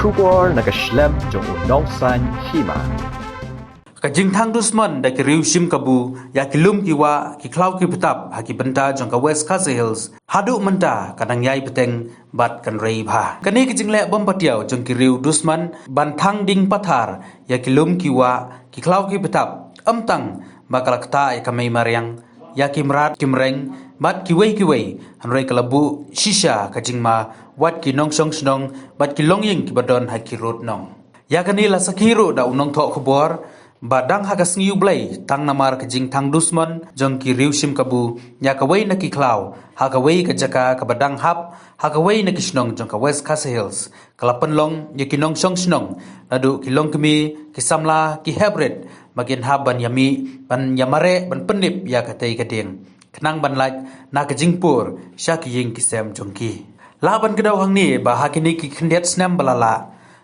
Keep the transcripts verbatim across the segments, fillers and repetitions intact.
Khubor na ka shlem jong u nongsan hima. Ka jingthang dusmon da ki riew shim kabu ïa ki lum ki wah, ki khlaw ki btap ha ki bynta jong ka West Khasi Hills haduh mynta ka dang ïai bteng bad kan rei bha. Kane ka jingleh bym patiaw jong ki riew dusmon ban thang ding pathar ïa ki lum ki wah, ki khlaw ki btap, ym tang ba ka la ktah ïa ka mei mariang, ïa ki mrad ki mreng bad kiwei kiwei, hynrei ka la buh shisha ka jingma wat ki nongshong shnong bad ki longïing kiba don ha ki rud nong. Ïa kane la sakhi ruh da u nongthoh khubor ba dang ha ka sngi U Blei, tang namar ka jingthang dusmon jong ki riew shim kabu ïa kawei na ki khlaw ha kawei ka jaka kaba dang hap ha kawei na ki shnong jong ka West Khasi Hills, ka la pynlong ïa ki nongshong shnong, naduh ki longkmie, ki samla, ki heprit, ba kin hap ban ïamih, ban ïamareh, ban pyndip ïa katei ka dieng, khnang ban lait na ka jingpur sha ki ïing ki sem jong ki. Lah ban kdew hangne ba ha kine ki khyndiat snem ba la lah,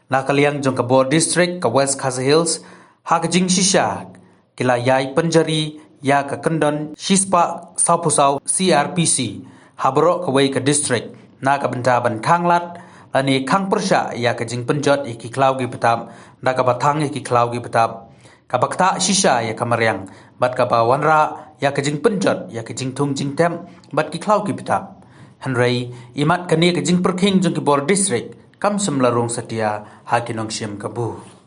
na ka liang jong ka bor district ka West Khasi Hills, ha ka jingshisha ki la ïai pynjari ïa ka kyndon shispah sawphew saw C R P C ha baroh kawei ka district, na ka bynta ban khanglad lane khang pyrshah ïa ka jingpynjot ïa ki khlaw ki btap, da kaba thang ïa ki khlaw ki btap, kaba ktah shisha ïa ka mariang, bad kaba wanrah ïa ka jingpynjot ïa ka jingthung jingtep bad ki khlaw ki btap. Hynrei imat kane ka jingpyrkhing jong ki bor district kam shym la rung satia ha ki nongshim kabu.